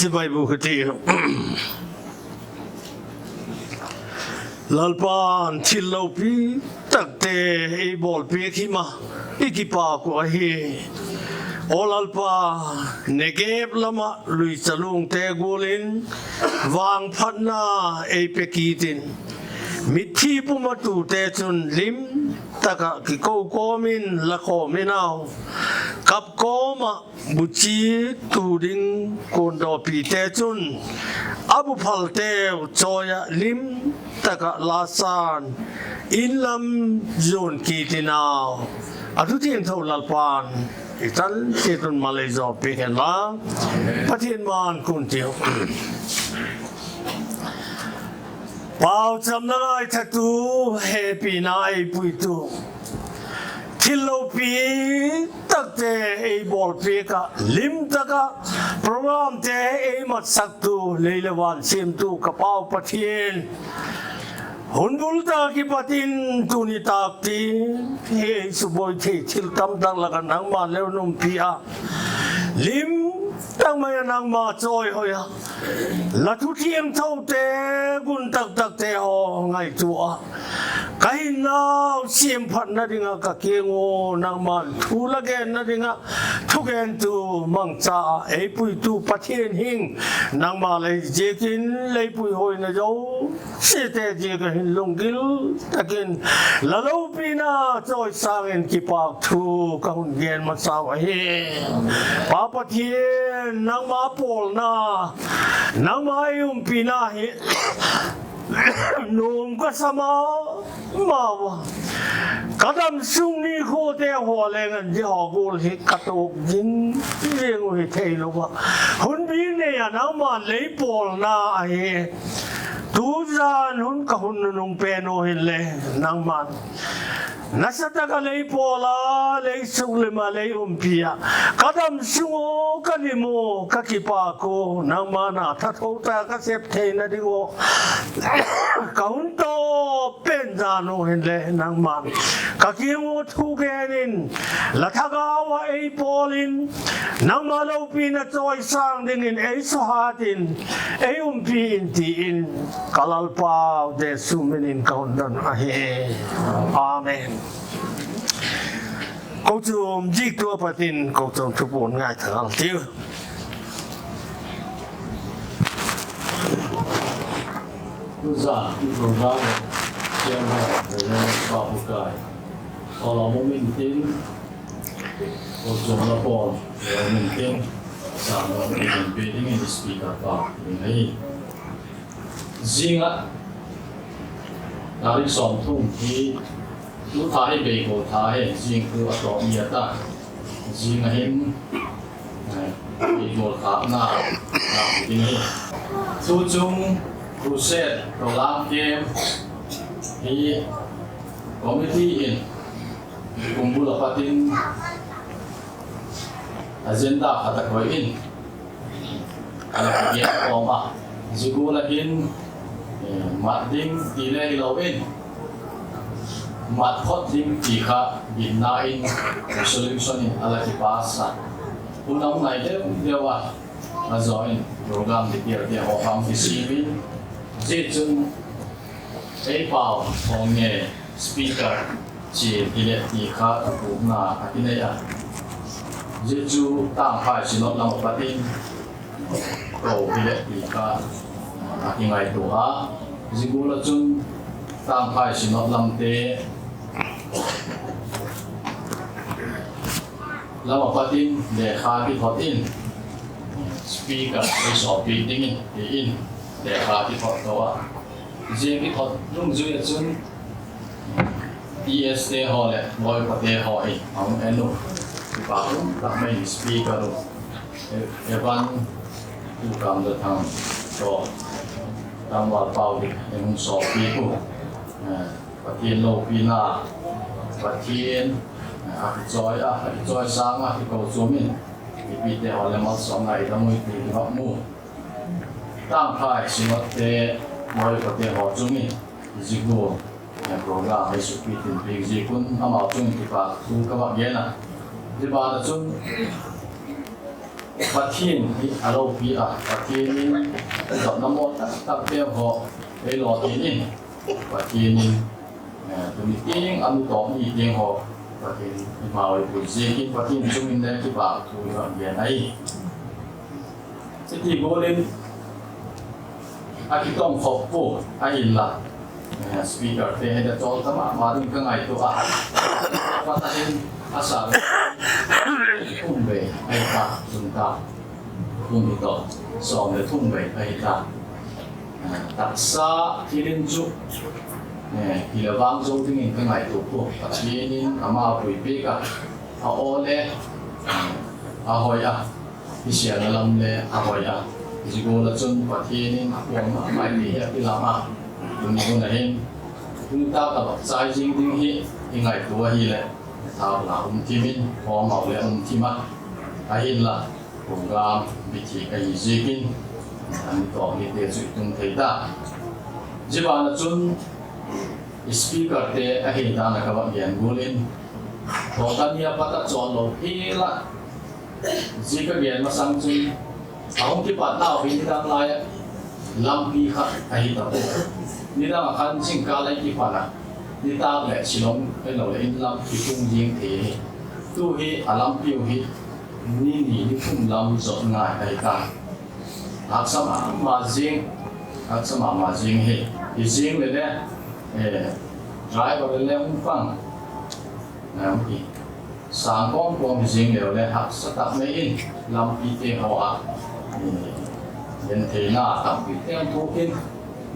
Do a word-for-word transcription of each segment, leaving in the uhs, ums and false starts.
Bible ka ti. Lalpa'n thil lopi takte ei bawlpiak hi ma, i kipâk uh ahi. Aw Lalpa, Negeb lam ah luicha luangte gual in vangphatna ei pe kit in, mitthi pum a tute chun lim tak ah kiko kawm in la khawm in au. Kap kawm ah buchi tu ding kuandawpite chun a bu phalteu chawi ah lim tak ah la sa'n, in lam zuan kit in au. A thu thiangtho Lalpa'n i chan chiat un malei zaw piak hen la. Pathian ma'n kun tiu. Pauchapna ngaithatu, hepina ei puitu, thil lopi takte ei bawlpiak ah, lim tak ah programte ei matsaktu, lei leh van siamtu ka Pau Pathian, hun bul tak ah kipat in tuni tâk tiang hi ei subuai thei thil tam tak lak ah nangma'n le hun umpi a, lim tak mai ah nangma chawihoi a, la thu thiangthote gun tak takte haw ngaitua a, ka hinnau siamphatna ding ah ka kiang ua nangma'n thu la genna ding ah thugentu mangcha ah ei puitu Pathian hing, nangma lei ziakin lei puihoina zosiate ziak ah hin lunggil tak in la lopina chawisâng in kipâk thu ka hun gen masau ahi. Pa Pathian, nangma pawlna, nangma ei umpina hi nuam ka sa ma ma ua. Ka damsung nikhuate haw leng an zia haw gual hi ka tuak zing zing uh hi theilo a, hun bik nei ah nangma'n lei pawlna ahi. Tu zan hun ka hun nunung pen uh hinle, nangma'n nasa tak ah lei pawl a, lei suklim ah lei umpi a, ka damsung ua, ka lim ua, ka kipâk ua, nangma'n a thatho tak ah ka sep theina ding ua ka hun tawp pen zan uh hinle, nangma'n ka kiang ua thu gen in, la thagau ah ei pawl in, nangma lopina chawisâng dingin ei suhat in, ei umpi in ti in, ka Lalpau Jesu min in ka hun don ahi. Amen. Kochuam ziktu a pat in kochuam thupuan ngaitha ngal tiu. Tuzan i program chairman, Reverend Pa Bukai, aw la mu min tin, kochuam la pawl, la min tin, sa la min tin pe dingin speaker pa ding ahi. Zing ah, tarik sawmthum hi, tu tha hi Beiko tha hi, zing tu a tawp ni a ta. Zing a hin, Beiko thâkna ding hi. Tuchung crusade, program camp hi committee in kumbul a pat in agenda khat a koi in, a la kigen khawm a, zia gual a hin, mat ding ti le hilo in, mat phot ding ti kha ginna in resolution in a la kipass a, hun a um nai deu deu a, a zaw in program detail te haw kha hung kisiam in, zia chun ei pau haw nge speaker chia hileh ti kha thupukna a kinei a, zia chu Tangphai Synod lam a pat in ko hileh ti kha a kingaitua a, zia gual ah chun Tangphai Synod lamte lam a pat in lekha kithot in, speaker ei sawppi dingin ti in lekha kithot to a, zia kithot dungzui ah chun E S te haw leh lawipate haw in a hung en uh, kipak um tak mai in speaker uh, Evan Tukamdathang tawh Tangvalpau Dik in hung sawppi uh, Pathian lopina, Pathian a kichawi a, a kichawisâng a kikochuam in mipite haw le malsawmna i dam ui ti i vak mu. Tangphai Synodte, lawipate haw chung in zia gual program ei sukpi tin piak ziak un amau chung in kipak thu ka vak gen a. Zia ban ah chun Pathian hi a lopi a, Pathian in dotna mawl tak takte haw ei lawtin in, Pathian in, eh, tuni tiang a mi tawp ni tiang haw, Pathian in amau ei pui ziakin Pathian chung in le kipâk thu i va gen ahi. Hiti gual in a kitawng khop pua ahinla, eh, speakerte hi a chawl ta ma ma ding ka ngaitua a. Pathian in a sa le thum vei ahi ta, chun ta, thum hi tawh, sawm leh thum vei ahi ta. Eh, taksa thil in chu, eh, hi le vang zo dingin ka ngaitua pua. Pathian in ama puipiak a, a aw le, eh, a hoi a, kisialna lam le a hoi a. Zia gual ah chun Pathian in a puang ma mai ti hi a kilang a. Tuni hun ah hin, tuni tak a vak chai zing ding hi i ngaitua ahileh, thau la um thim in, khawmau le um thim a. Ahinla, program bithi ahi ziakin, a mi tawp nite chu i tung thei ta. Zia ban ah chun, speakerte ahi dan ah ka va gen gual in, thawktan ni a pat a chawl lo hial a, zia ka gen masang chun, a hung kipatnau hi nidang lai ah lampi kha ahi ta pua. Nidang ah khan zingkâl a i kipan a, nitâk leh Shillong hilo leh inlam i tung ding thei hi. Tu hi a lampiu hi ni ni ni thum lam zot ngai ahi ta. Haksa ma ma zing, haksa ma ma zing hi. I zing leh le, eh, driver le le hung pang, eh, sâng kawm kawm hi zing leu le haksa tak mai in lampite haw ah, eh, gentheina tampi te hung tuak in,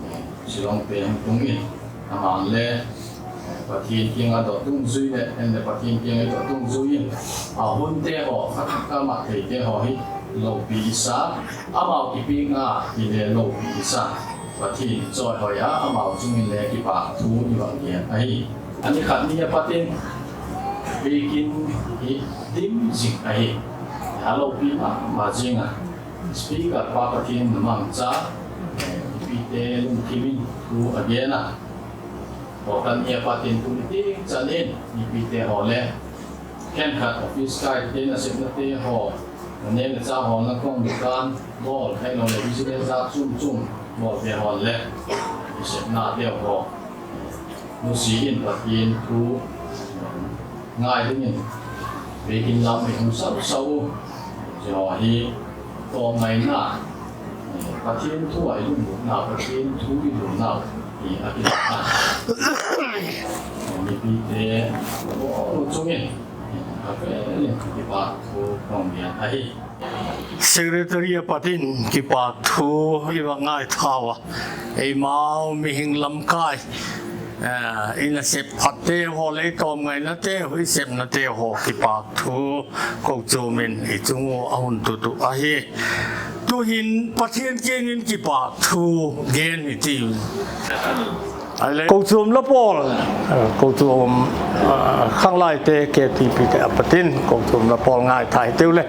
eh, Shillongte hung tung in, aman le, eh, Pathian kiang a dot dungzui leh en leh Pathian kiang a dot dungzui in, a hunte haw, a thak a mat theite haw hi lopi i sa, amau kipiakna hi le lopi i sa, Pathian chawihoi a, amau chung in le kipâk thu i va gen ahi. A ni khat ni a pat in, biakin hi dim zing ahi. A lopi ma ma zing a, speaker pa Pathian in a mangcha, eh, mipite lungthim in thu a gen a. Thawktan ni a pat in tuni tiang chan in mipite haw le, khenkhat office kaite, nasepnate haw, neu le chau hawlna kawng, dukan bawl, hilo leh business zat chuam chuam bawlte haw le, nasepnate haw, nusia in Pathian thu ngai dingin biakin lam i hung sau sau u. Zia hi tawmngaina, Pathian thu ah i lungnatnau, Pathian thu i lungnau hi a kilâk a, mipite bawl chung in a vêl in kipâk thu ka hung gen ahi. Secretary a pat in kipâk thu i va ngaithau a, eimau mihing lamkai, eh, i nasep phatte haw leh i tawmngainate, i sepnate haw kipâk thu kochuam in i chung ua a hun tut uh ahi. Tu'hin Pathian kiang in kipâk thu gen i ti. Kochuam la pawl, kochuam, khanglaite, KTP te a pat in kochuam la pawl ngaitha hitiu le.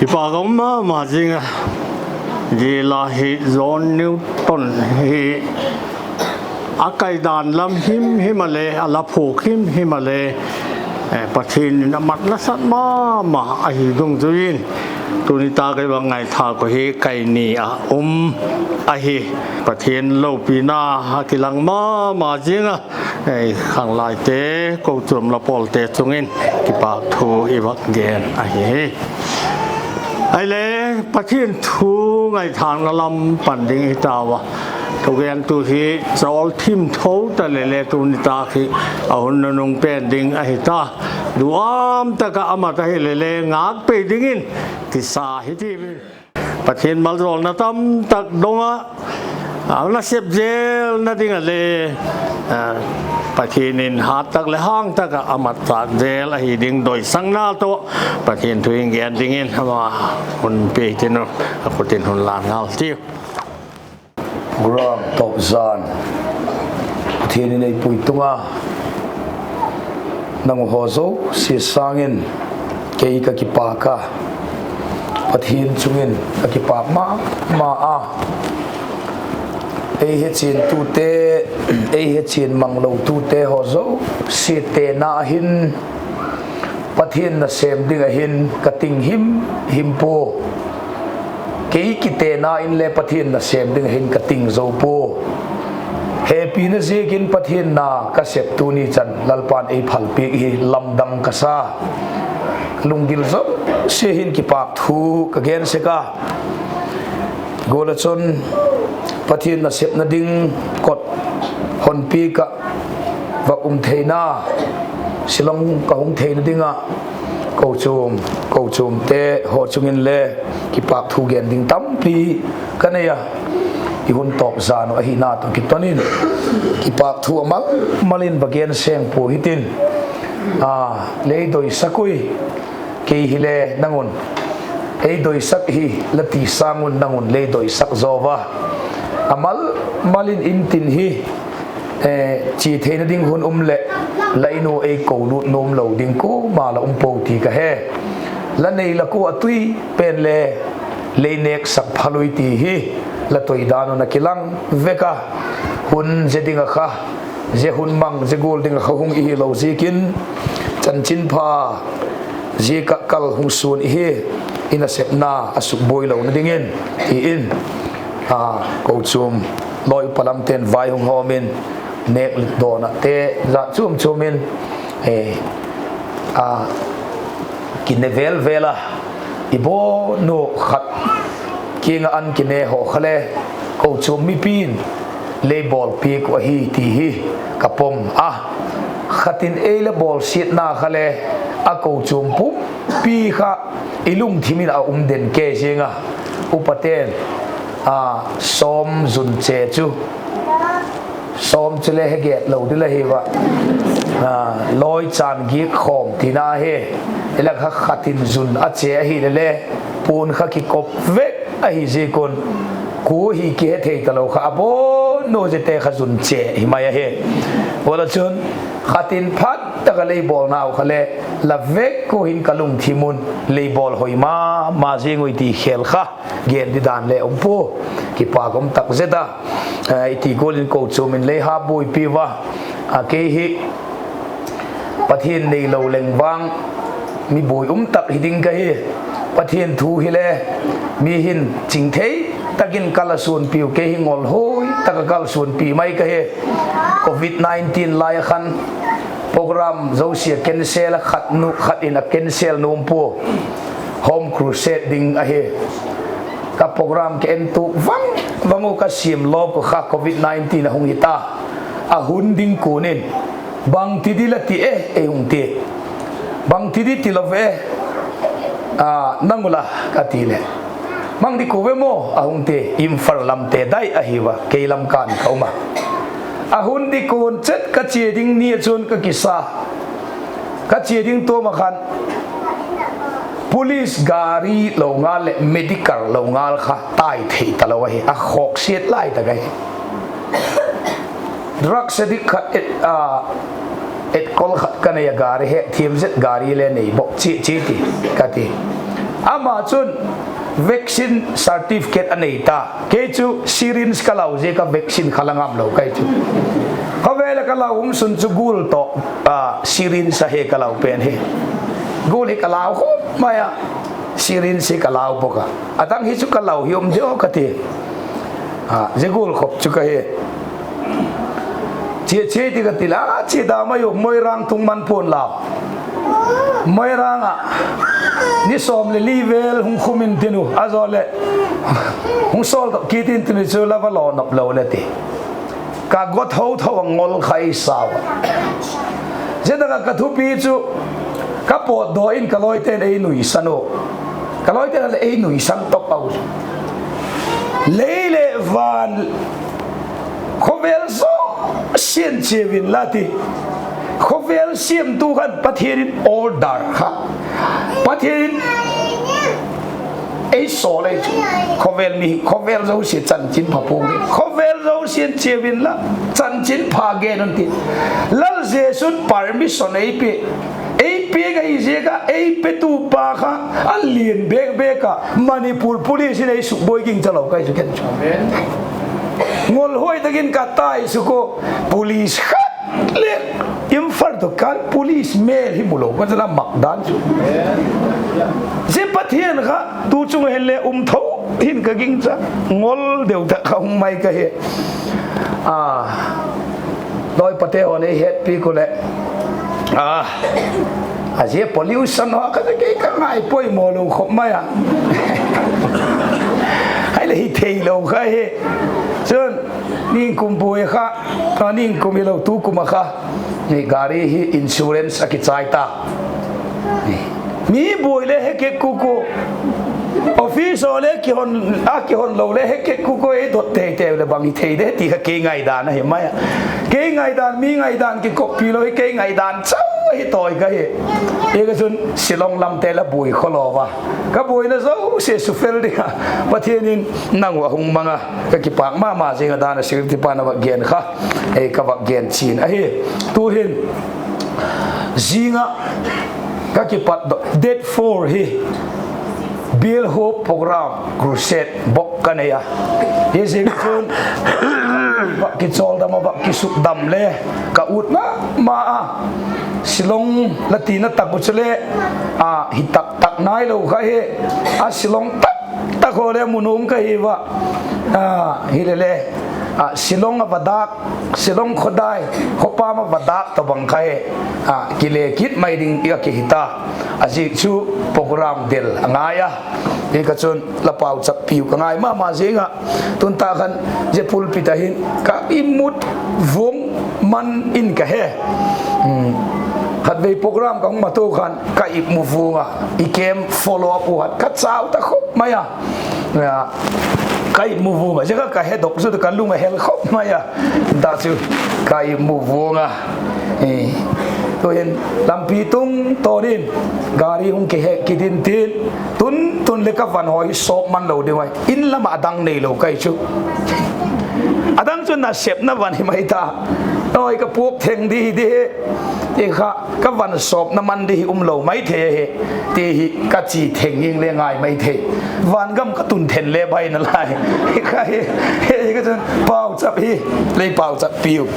Kipâk um ma ma zing a, zia la hi John Newton hi a kaidan lam himhim a le a la phuak himhim a le, Pathian in a mat nasat ma ma ahi dungzui in, tuni tak ei va ngaithâk uh hi kai ni a um ahi. Pathian lopina a kilang ma ma zing a, khanglaite, kochuam la pawlte chung in kipâk thu i va gen ahi. Ahile, Pathian thu ngaithâkna lam pan ding hi tau a, thugentu hi chawl thim tho ta le le tuni tak hi a hun nunung pen ding ahi ta. Duam tak ah a mat ahile le ngâk pei dingin kisa hi tiu in, Pathian maljawlna tamtak dong ah a nasep zelna ding a le Pathian in hat tak leh hang tak ah a mat tak zel ahi ding doisakna tawh Pathian thu i gen dingin ama hun pia tin u, a khut in hun lân ngal tiu. Program tawp zan Pathian in ei pui tung a, nang uh haw zosia sâng in kei ka kipâk a, Pathian chung in ka kipâk ma ma a. Ei hechiantute, ei hechian manglotute haw zosia tena ah hin Pathian nasêm ding ah hin ka ting himhim pua. Kei kitena inle Pathian nasêm ding ah hin ka ting zo pua. Hepina ziakin Pathian na ka sep tuni chan Lalpa'n ei phalpiak hi lamdang ka sa. Lunggil zosia hin kipâk thu ka gen sek a. Gual ah chun Pathian nasepna ding kot honpiak ah va um theina, Shillong ka hung theina ding ah kochuam, kochuamte haw chung inle kipâk thu gen ding tampi ka nei a. I hun tawp zan uh ahina tawh kiton in kipâk thu a mal mal in va gen seng pua hitin, lei doisak ui. Kei hile nang un ei doisak hi la ti sâng un nang un lei doisak zaw a. A mal mal in in tin hi chia theina ding hun um leh la in u ei kolût nuam lo ding kuama la um puau ti ka he. La nei lak ua a tui pen le lei nêksak phal ui ti hi la toi dan un a kilang vek a. Hun zia ding ah kha, zia hun mang zia gual ding ah kha hung i hilo ziakin, chanchinpha ziak ah kal hung suan i hi, i nasepna a sukbuai lona dingin ti in, kochuam lawi upa lamte'n vai hung hawm in, nêk dawn ah te zat chuam chuam in kine vêl vêl a, i bawn u khat kiang ah an kine haw kha le kochuam mipi'n lei bawl piak uh ahi ti hi ka pom a. Khat in ei la bawlsiatna kha le a kochuam pumpi kha i lungthim in a um den kei ziang a, upate'n sawm zun che chu, sawm chu le he get lo dil ahi va, lawi chan giak khawm tina hi, i lak ah khat in zun a che ahile le puan kha kikop vek ahi ziak un, kua hi kihe thei talo kha a bawn u ziate kha zun che hi mai ahi. Gual ah chun khat in phat tak ah lei bawlnau kha le la vek ua hin ka lungthim un lei bawl hoi ma ma ziang ui ti khêl kha gen di dan le um pua. Kipâk um tak zet a, i ti gual in kochuam in lei ha buaipi ua, a kei hi Pathian neilo leng vang mi buai um tak hi ding ka hi. Pathian thu hile mi hin chingthei tak in kal a suanpiu, kei hi ngolhuai tak ah kal suanpi mai ka hi. Covid nineteen lai a khan program zosia cancel a, khat in a cancel nuam pua, home crusade ding ahi. Ka program ka en tuk vang vang u ka siam lawk uh kha Covid nineteen a hung hita. A hun ding kuan in, bangti di la ti e ei hung ti. Bangti di ti lo ve, nang u la ka ti leh, mang di kua ve maw a hung ti. Imphal lamte dai ahi ua, kei Lamka in ka um a. A hun di kuan chet ka chia ding ni ah chun ka kisa, ka chia ding tuam ah khan police gari lo ngal leh medical lo ngal kha tai thei talo ahi, a khawksiat lai tak ahi. Drugs addict khat, etkol khat ka nei a, gari hetthiam zet, gari le nei bawk chiah chiah ti ka ti. Ama chun vaccine certificate a nei ta. Kei chu syringe ka lau ziak a vaccine kha la ngam lo ka hi chu. Khawvel ah ka lau um sun chu gul tawh, syringe a he ka lau pen hi. Gul hi ka lau khop mai a, syringe hi ka lau bawk a. A dang hi chu ka lau hi um diu ka ti. Zia gul khop chu ka hi. Chia chia ti ka ti la, chia da mai u, Moirang tung man pua'n lau. Moirang ah ni sawm leh li vel hung khum intin u, a zaw leh hung sawl tawh kit intin u chu la va law nop lo le ti. Ka got tho tho a ngol kha ei sau a. Zia tak ah ka thupi chu ka pawtdaw in ka lawite'n ei nuisan u. Ka lawite'n leh ei nuisan top a u. Lei leh van, khawvel zosia'n chia un la ti. Khawvel siamtu khan Pathian in order kha, Pathian in ei sawl ei chu. Khawvel mi, khawvel zosia chanchinpha puang hi, khawvel zosia'n chia un la, chanchinpha gen un ti. Lal Jesu'n permission ei pia, ei piak ahi ziak ah ei petu pa kha a lian bêk bêk a, Manipur police in ei sukbuai gingcha lo ka hi chu ken chu. Ngolhuai tak in ka tai suk u, police khat le Imphal tawh kal police mêl hi mu lo ka chu la mak dan chu. Zia Pathian kha tu chung ah hin le um tho hin ka gingcha, ngol deu tak kha hung mai ka hi. A, lawipate haw'n ei hetpi u leh, a, a zia pollution haw kha kei ka ngai poimaw lo khop mai a. Ahileh hi theilo kha hi. Chun, ningkum buai kha, a, ningkum hilo tu kum ah kha, gari hi insurance a kichai ta. Mi buai le he kek kuk u, office haw le kihon, a kihon lo le he kek kuk u, ei dot tei tei leh bang hi thei de ti kha kei ngaidan ahi mai a. Kei ngaidan, mi ngaidan kikoppi lo hi, kei ngaidan chau ahi tawi ka hi. Hi ka chun Shillong lamte la buai khawlaw a, ka buaina zosia sufel ding a Pathian in nang uh a hung mang a, ka kipak ma ma zing a, dan a security pa'n a va gen kha, ei ka va gen chian ahi. Tu'hin zing ah ka kipat dawk, date four hi Bial Hope program, crusade bawk ka nei a. Hi zing chun va kichawldam a, va kisukdam le ka ut ma ma a. Shillong la tina tak uh chule, a, hi tak tak nailo kha hi. A Shillong tak tak haw le mu nuam ka hi va. A, hilele, a, Shillong a va dâk, Shillong khawdai, khawpam a va dâk tawhbang kha hi, a, kile kit mai ding i ka kihi ta. A ziak chu program del a ngai a. Hi ka chun la pauchappiu ka ngai ma ma zing a. Tun ta khan zia pulpit ah hin ka imut vuang man in ka he. Khatvei program ka hung mato khan ka imu vuang a, i camp follow up u hat ka chau ta khop mai a. Ka imu vuang a, zia kha ka hedok chu ka lung a hel khop mai a. Ta chu ka imu vuang a. Tu'hin lampi tung tawn in gari hung kihe kit intin, tun tun leh ka van haw hi sawp man lo ding ai, in lam ah a dang neilo ka hi chu. A dang chu nasepna van hi mai ta. Awi, ka puak theng di hi di hi. Ti kha, ka van sawpna man di hi um lo mai thei ahi, ti hi ka chi theng ing le ngai mai thei. Van gam ka tun then le bai nalai. Hi kha hi, hi ka chun pauchap hi, lei pauchappiu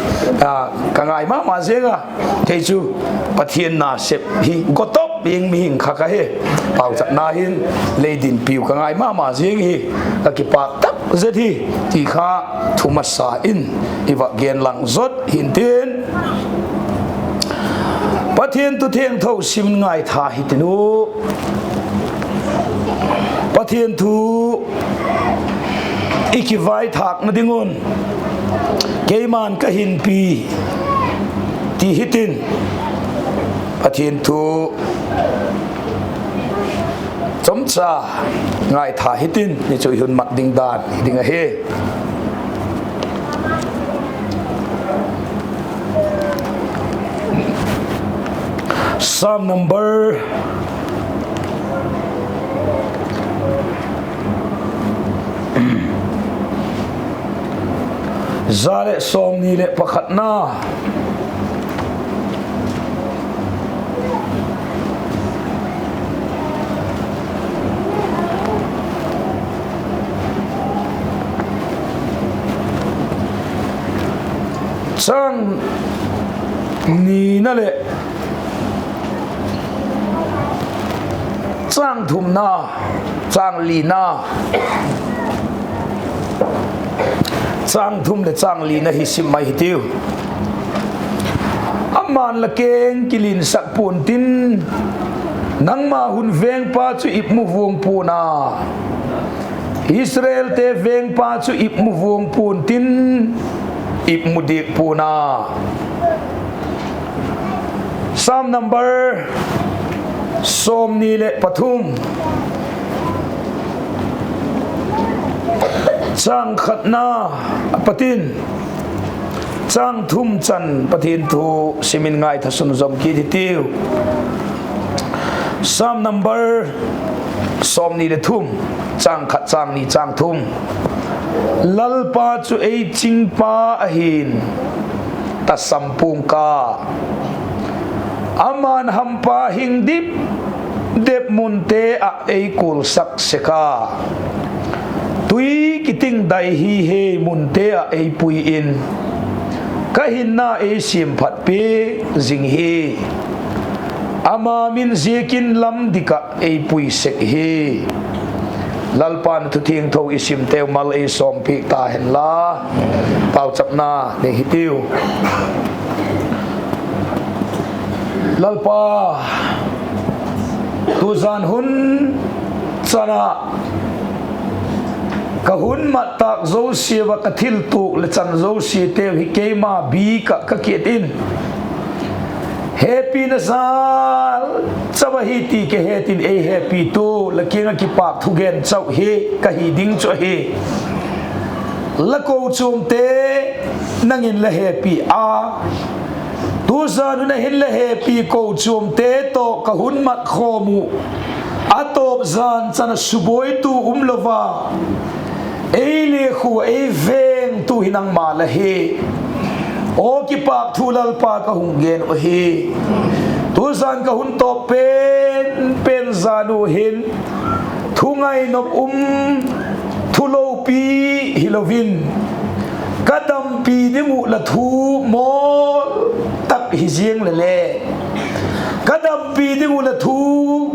ka ngai ma ma zing a. Kei chu Pathian nasep hi gotop ing mihing kha ka hi. Pauchapna hin lei dinpiu ka ngai ma ma zing hi, ka kipak tak zet hi, ti kha thu masa in i va gen lang zot hintin. Pathian thu thiangtho sim ngaitha hitin u. Pathian thu i kivaithâkna ding un, keima'n ka hinpi ti hitin, Pathian thu chomcha ngaitha hitin, hi chu i hun mat ding dan hi ding ahi. Psalm number za leh sawmni leh pakhatna. nina leh châng thumna, châng lina, châng thum leh châng lina hi sim mai hitiu. Ama'n la keng kilinsak pua'ntin, nangma hun vengpa chu ip mu vuang pua'n a, Israelte vengpa chu ip mu vuang pua'ntin, ip mu diak pua'n a. Sam number sawmni leh pathum, châng khatna a pat in châng thum chan Pathian thu sim in ngaitha sunzom kit hitiu. Sam number sawmni leh thum, châng khat, châng ni, châng thum. Lalpa chu ei chingpa ahi'n, tasam pua'ng ka, ama'n hampa hing dip dep munte ah ei kualsak sek a, tui kiting dai hi hi munte ah ei pui in, ka hinna ei siamphat piak zing hi. Ama min ziakin lam dik ah ei pui sek hi. Lalpa'n thu thiangtho i simteu mal ei sawmpiak ta hen la, pauchapna nei hitiu. Lalpa, tuzan hun chan ah ka hun mat tâk zosia ah ka thil tuak leh chan zosiateu hi keima bik ah ka kiat in, hepina zal chau ahi ti ka het in, ei hepitu la kiang ah kipâk thugen chau hi ka hi ding chu ahi. La kochuamte nang in la hepi a, tuzan hun ah hin la hepi kochuamte tawh ka hun mat khawm uh, a tawp zan chan ah subuaitu umlo a, ei liakhu ei vengtu hi nangma la hi. Aw kipâk thu Lalpa ka hung gen uh ahi. Tuzan ka hun tawp pen pen zan uh hin, thu ngainop um, thu lopi hilo in, ka dampi ding uh la thu mawl tak hi ziang le le, ka dampi ding uh la thu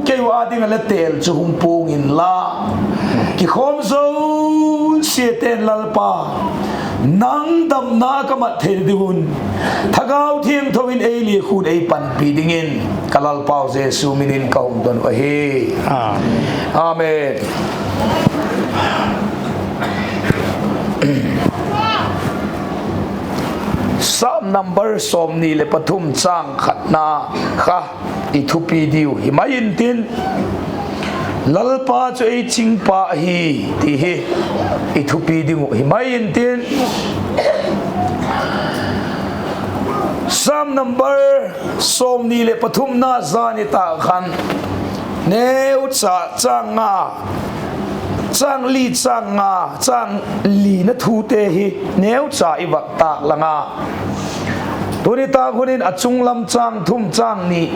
kei uh â ding ah la têl chu hung puang inla, kikhawm zosiate'n Lalpa, nang damna ka mat thei ding un, Thagau Thiangtho in ei liakhu'n ei panpi dingin ka Lalpau Jesu min in ka hung don uh ahi. Amen. Sam number sawmni leh pathum châng khatna kha i thupi diu hi mai intin, Lalpa chu ei chingpa ahi, ti hi i thupi ding uh hi mai intin, Sam number sawmni leh pathumna zan i ta khan, neucha châng nga, châng li, châng nga, châng lina thute hi neucha i vak tâk lang a. Tuni tâk hun in a chung lam châng thum, châng ni,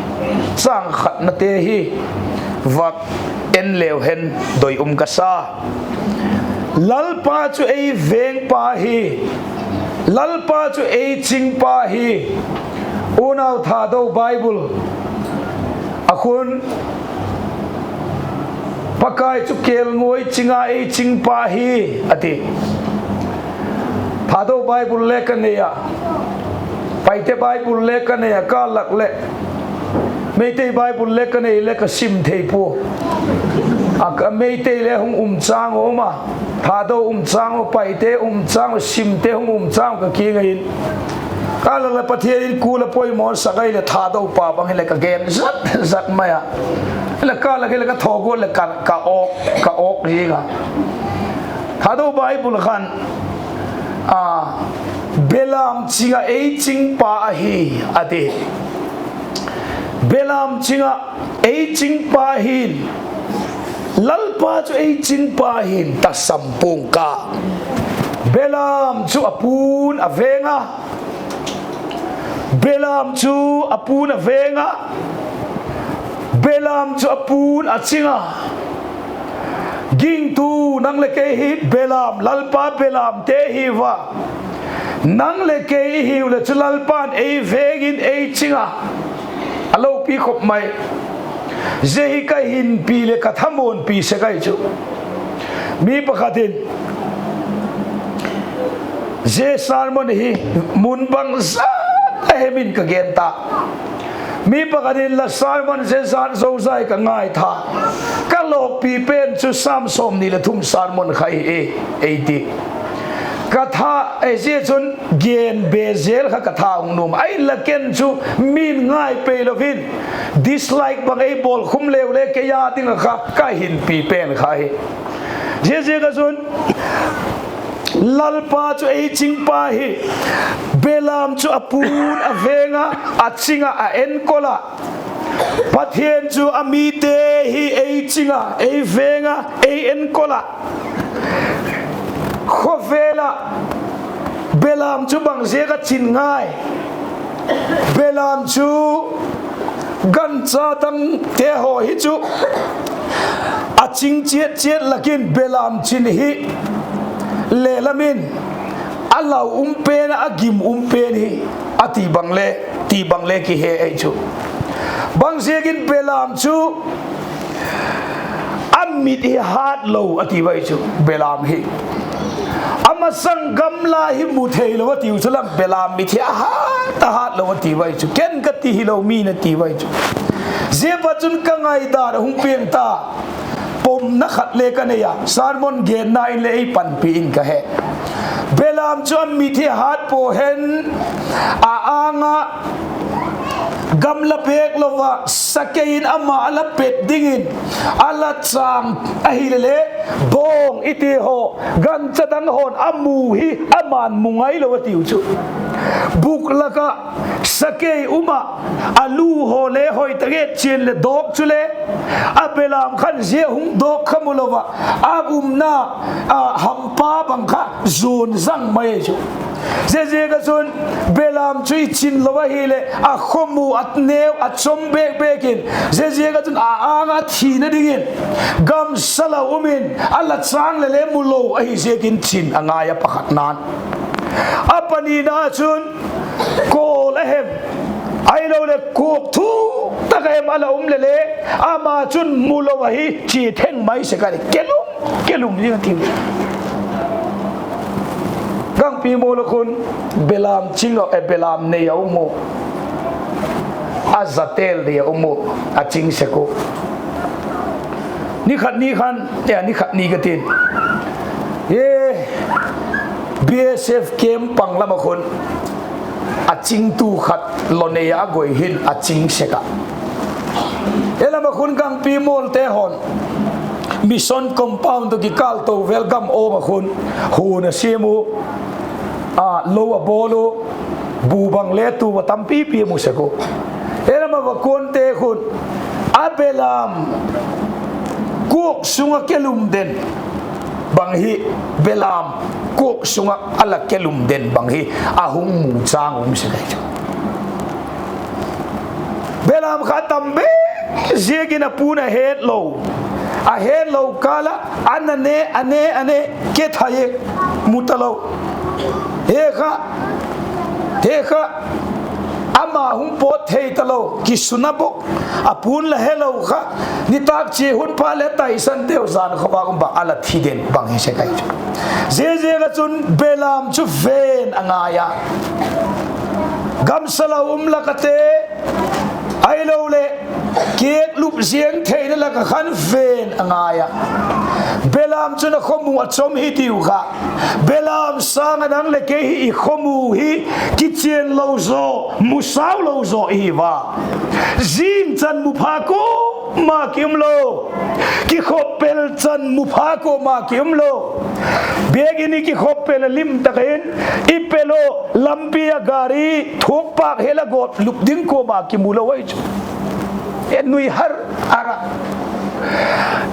châng khatnate hi vak en leu hen doi um ka sa. Lalpa chu ei vengpa hi, Lalpa chu ei chingpa hi. Unau, Thado Bible a khun, Pakai chu kêlnguai ching a ei chingpa hi, a ti. Thado Bible le ka nei a, Paite Bible le ka nei a, ka lak leh Meitei Bible le ka nei le ka sim thei pua. A, Meitei le hung um châng a um a, Thado um châng a, Paite um châng a, simte hung um châng ka kiang ah in, ka lak leh Pathian in kul a poimaw sak ahileh Thado pa bang hileh ka gen zat zat mai a. Hileh ka lak hileh ka tho guat leh ka, ka awk, ka awk zing a. Thado Bible khan, a, belam ching ah ei chingpa ahi, a ti. Belam ching ah ei chingpa hin, Lalpa chu ei chingpa hin tasam pua'ng ka. Belam chu a pu'n a veng a, belam chu a pu'n a veng a, belam chu a pu'n a ching a. Gingtu nang leh kei hi belam, Lalpa belamte hi va. Nang leh kei i hiu leh chu Lalpa'n ei veng in ei ching a, a lopi khop mai. Zia hi ka hinpi leh ka thamuanpi sek ahi chu. Mi pakhat in, zia sermon hi mun bangzat a hem in ka gen ta. Mi pakhat in, la sermon zia zat zozai ka ngaitha. Ka lawkpi pen chu Sam sawmni leh thum sermon kha hi e, ei ti. Ka tha, ei zia chun gen be zel kha ka tha hung nuam a, ahinla ken chu min ngai pei lo in, dislike bang ei bawl khum leu le kei â ding ah kha ka hinpi pen kha hi. Ziaziak ah chun Lalpa chu ei chingpa hi, belam chu a pu'n a veng a, a ching ah, a enkol ah. Pathian chu a mite hi ei ching a, ei veng a, ei enkol ah. Khawvel ah belam chu bang ziak a chin ngai? Belam chu gancha dangte haw hi chu a ching chiat chiat lak in belam chin hi le lam in a lau um pen ah, a gim um pen hi a ti bang le, ti bang le kihe ei chu. Bang ziakin belam chu a mit hi hât lo a ti ua chu, belam hi. A masang gamla hi mu theilo a tiu chu lam, belam mit hi a hât, a hât lo a ti ua chu. Ken ka ti hilo, mi'n a ti ua chu. Zia pa chun ka ngaidan a hung piang ta. Pomna khat le ka nei a, sermon genna in le ei panpi in ka he. Belam chu a mit hi hât pua hen, a âng ah gamla bêk lo ah sakei in ama a la pet dingin a la châng ahile le, bawng i ti haw, gancha dang haw'n a mu hi ama'n mu ngailo a tiu chu. Buk lak ah sakei um ah, a lu haw le hoi tak et chian leh dawk chule, a belam khan zia hung dawk kha mu lo ah, a umna hampa bang kha zuan zang mai chu. Ziaziak ah chun belam chu i chin lo ahileh a khawmu a neu a chom bêk bêk in, ziaziak ah chun a âng a thina dingin gamsa lo um in a la châng le le mu lo ahi ziakin chin a ngai a, pakhatna'n. A panina chun kawl a hem, ahiloleh kuak thuk tak a hem a la um le le, ama chun mu lo ahi chia theng mai sek a, kelum, kelum ding a tiu. Gangpi mual ah khun belam ching a, belam nei a um u, a zatel dei a um u, a ching sek u. Ni khat ni khan, ni khat ni ka tin, BSF camp pang lam ah khun a chingtu khat lo nei a, a goi hin a ching sek a. E lam ah khun gangpi mualte haw'n mission compound tawh kikâl to vel gam awm ah khun huan a siam u, lo a bawl u, bu bang le tu a tampipi a mu sek u. E lam ah vakuante khun a belam kuak sung ah kelum den bang hi, belam kuak sung ah a la kelum den bang hi a hung mu châng um sek ahi chu. Belam kha a tam be ziakin a pu'n a hetlo, a hetlo kâl ah a na ne, a ne, a ne, kethai e, mu talo. He kha, he kha, ama hung pawt thei talo, kisuna bawk, a pu'n la helo kha, nitâk chia hun pha le taisanteu jan khawvâk um bang a la thi den bang hi sek ahi chu. Ziaziak ah chun belam chu ven a ngai a, gamsa lo um lak ah te, ahiloleh kiaklup ziang theina lak ah khan ven a ngai a. Belam chun a khawmu a chom hi tiu kha. Belam sâng ah nang leh kei hi i khawmu hi kichian lo zaw, musau lo zaw i hi ua. Zing chan mu pha kuama ki um lo, kikhop pel chan mu pha kuama ki um lo. Biakin i kikhop pel a lim tak in i pel u, lampi ah gari thuakpâk hel a gawt lup ding kuama kimu lo ahi chu. E nui har har a,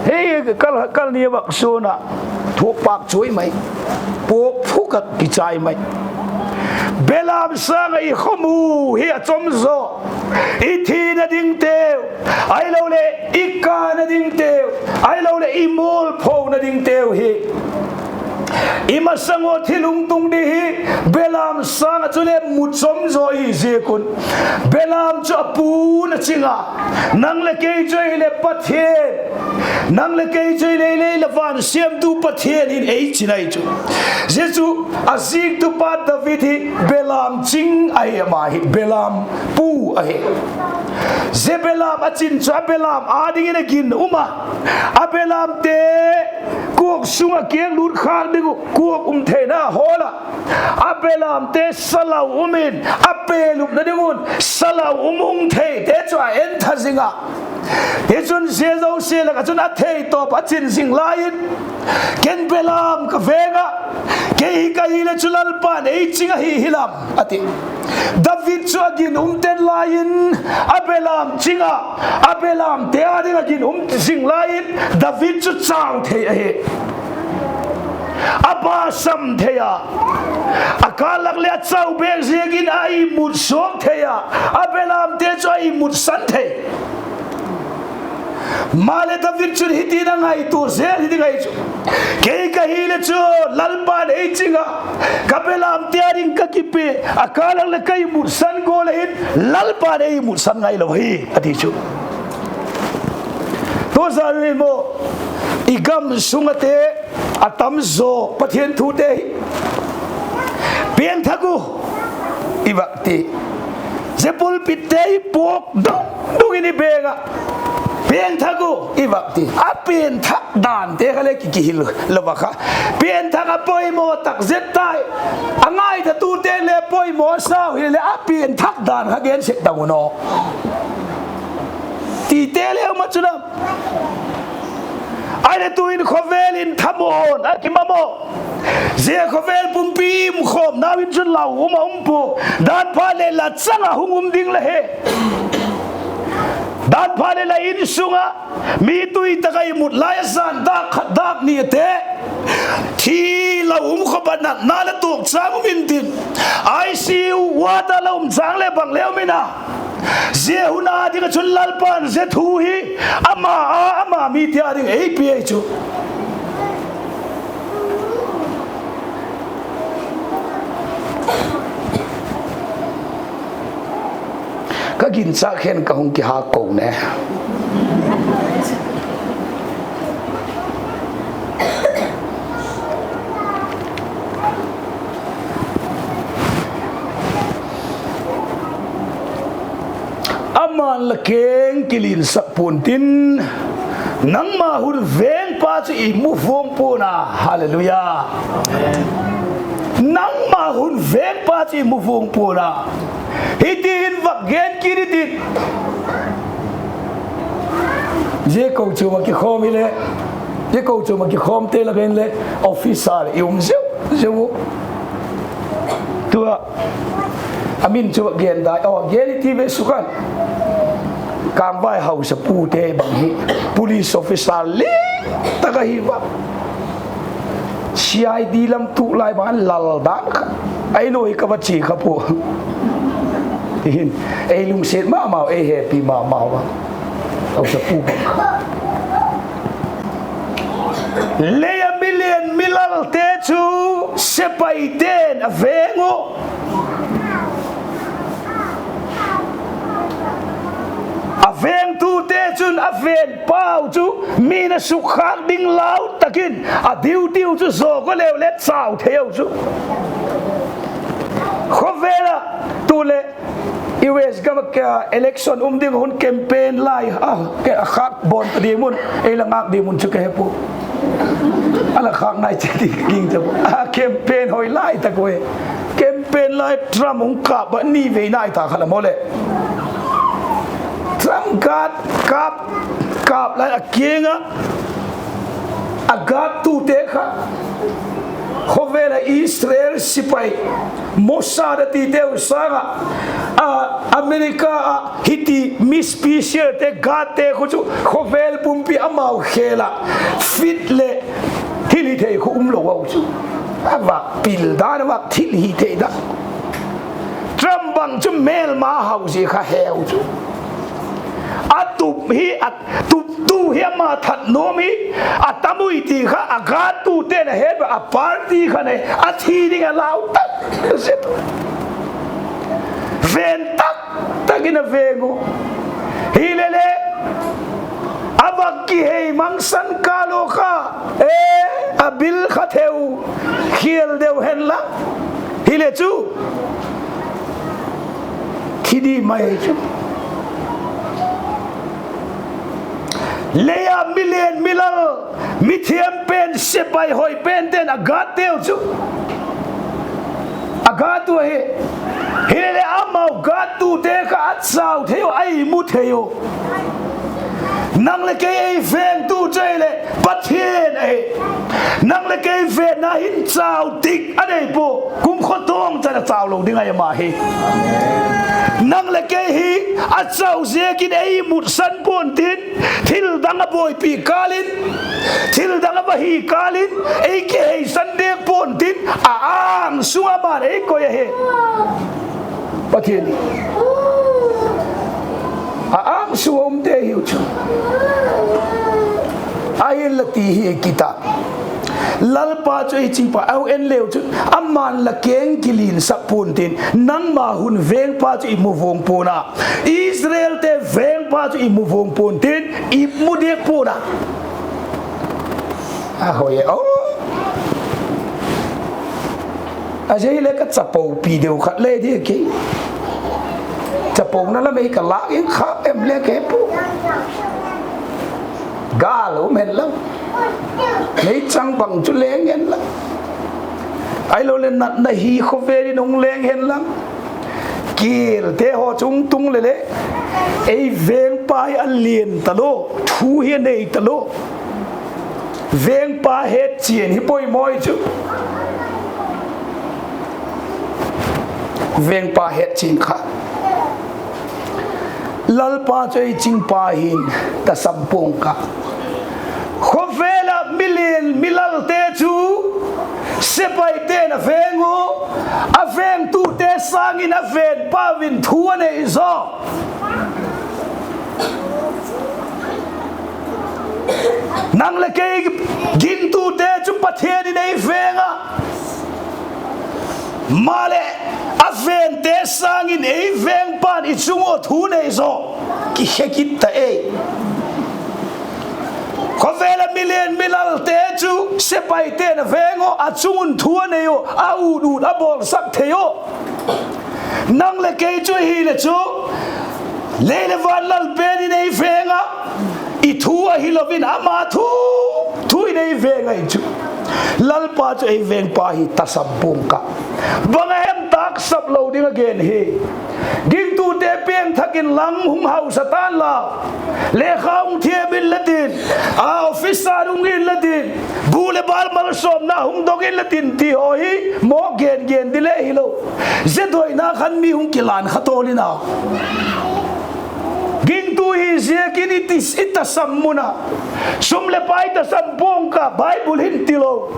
hei, kal ni a vak suan ah thuakpâk chuai mai, puak phuk ah kichai mai. Belam sâng ah i khawmu hi a chom zaw, i thina dingteu, ahiloleh i kâna dingteu, ahiloleh i mualphona dingteu hi I masang ua thil hung tung ding hi belam sâng ah chule mut chom zaw hi ziak un, belam chu a pu'n a ching a, nang leh kei chu ahileh Pathian, nang leh kei chu ahileh lei leh van siamtu Pathian in ei chin ahi chu. Zia chu a ziktupa David hi belam ching ahi, ama hi belam pu ahi. Zia belam a chin chu a belam â dingin a ginum a, a belamte kuak sung ah kiang lut khâk ding uh kuak um theina hawl ah, a belamte salau um in a pelupna ding un salau um hung theite chu a entha zing a. Tichun zia zosia lak ah chun a theitawp a chin zing lai in, ken belam ka veng ah, kei hi ka hileh chu Lalpa'n ei ching ahi hilam, a ti. David chu a ginum ten lai in, a belam ching ah, a belamte â ding a ginum zing lai in David chu chau thei ahi. A basam thei a, a kâl lak leh a chau bêk ziakin a imut suak thei a, a belamte chu a imutsan thei. Maleh David chun hiti'n a ngaitua zel hi ding ahi chu, kei ka hileh chu Lalpa'n ei ching a, ka belamte â ding ka kipe, a kâl lak leh ka imutsan gual ahin Lalpa'n ei mutsan ngailo hi, a ti chu. Tuzan hi maw, i gam sung ate a tam zaw Pathian thute hi, piangthak u, i vak ti. Zia pulpitte hi puak dung dung in i beng ah, piangthak u, i vak ti. A piangthak dante kha le ki kihil lo a kha, piangthak a poimaw tak zet tai. A ngaithatute le poimaw sau hileh a piangthak dan kha gen sek tang un aw, tite le um a chu lam. Ahileh tu'in khawvel in thamuan a kimamaw, zia khawvel pumpi um khawmnau in chun lau um a um pua. Dan phat leh la chang ah hung um ding la he, dan phat leh la insung ah mi tui tak ah i mut lai a, zan dâk khat dâk ni ate thi, lau um khawp a natna la tuak châng um intin, ICU ward ah la um châng leh bang le um in a, zia hun â ding ah chun Lalpa'n zia thu hi ama â, ama mite â ding ei pia ahi chu. Ka ginchâk khen ka hung kihâk ko ne. Ama'n la keng kilinsak pua'n tin, nangma hun vengpa chu i mu vuang pua'n a. Halleluia. Nangma hun vengpa chu i mu vuang pua'n a. Hiti hin vak gen kit i tin, zia kochuam ah kikhawm hile, zia kochuam ah kikhawmte lak ah hin le officer i um zeu zeu u. Tua a min chu gen dai a gen i ti ve suk a, Kângvai hausapute bang hi police officer lian tak ahi va, CID lam tu lai bang a lal dan kha, a in ua hi ka va chia kha pua. Hin, ei lungsiat ma mau, ei hepi ma mau a, hausapu bang kha. Lei a mi lian mi lalte chu sepaite'n a veng uh, a vengtute chun a venpau chu mi'n a sukkhâk ding lau tak in a duty chu zawk a leu le chau thei u chu. Khawvel ah tu leh US gam ah election um ding hun campaign lai a, a khâk bawn ta ding mun, ei la ngâk ding mun chu ka he pua. A la khâk nai chi ding ding chu a campaign hoi lai tak ui. Campaign lai Trump hung kâp a ni vei nai ta kha la maw leh, Trump guard kâp, kâp lai a kiang ah, a guardtute kha khawvel ah Israel sipai, Mossad a titeu sâng ah, a, America ah hiti mi specialte, guardte khu chu khawvel pumpi amau khêl ah fit leh thil hi thei khu um lo u chu. A vak pil dan, a vak thil hi thei dan. Trump bang chu mêlma hau zia kha heu chu. A tup hi a tup Tu hi ama that nuam hi, a tam ui ti kha a gâttute'n a het a, a party kha nei a thi ding a lau tak zet. Ven tak tak in a veng u. Hilele, a va kihei mangsan kâl u kha, e, a bil kha theu, khial deu hen la. Hile chu thi di mai chu. Lei a mi lian mi lal, mithiam pen, sepai hoi pente'n a gâtteu chu a gât u ahi. Hilele amau gâttute kha a chau thei u, a imu thei u. Nang leh kei ei vengtu chu ahileh Pathian ahi. Nang leh kei venna hin chau tik a nei pua, kumkhua tawng chan a chau lo ding ahi ama hi. Nang leh kei hi a chau ziakin ei imutsan pua'n tin, thil dang a buaipi kâl in, thil dang a va hi kâl in ei kiheisan diak pua'n tin, a âng sung a ama'n ei koi ahi. Pathian, a âng sung a umte hiu chu. Ahinla ti hi kit a, Lalpa chu ei chingpa, au en leu chun, ama'n la keng kilinsak pua'n tin, nangma hun vengpa chu i mu vuang pua'n a, Israelte vengpa chu i mu vuang pua'n tin, i mu diak pua'n a. A hoi e aw. A zia hile ka chapopi deu khat le dia kei. Chapona lam ei ka lâk in kha em le ka he pua. Gâl um hen la, meichang bang chu leng hen la, ahiloleh natna hi khawvel in hung leng hen la, kialte haw chung tung leh le, ei vengpa hi a lian talo, thu hi a nei talo. Vengpa hetchian hi poimaw chu. Vengpa hetchian kha, Lalpa chu ei chingpa hin tasam pua'ng ka. Khawvel ah mi lian mi lalte chu sepaite'n a veng u, a vengtute sâng in a venpau in thu a nei zaw. Nang leh kei gingtute chu Pathian in ei veng a, maleh a vengte sâng in ei vengpa'n i chung ua thu nei zaw. Kikhe kit ta ei. Khawvel ah mi lian mi lalte chu sepaite'n a veng u, a chung un thu a nei u, a ut ut a bawlsak thei u. Nang leh kei chu ahileh chu, lei leh van Lal pen in ei veng a, i thu ahilo in ama thu, thu in ei veng ahi chu. Lalpa chu ei vengpa hi tasam pua'ng ka. Bang a hem tâksap lo ding a gen hi. Gingtute piangthak inlang hung hausa ta'n la, lekha hung thiam inla tin, a officer hung inla tin, bu leh bâl malsawmna hung dok inla tin ti haw hi maw gen gen di le hilo. Zia doina khan mi hung kilan kha tawl in a. Gingtu hi ziakin i ti, i tasam mun a, sum leh pai tasam pua'ng ka, Bible hin tilo.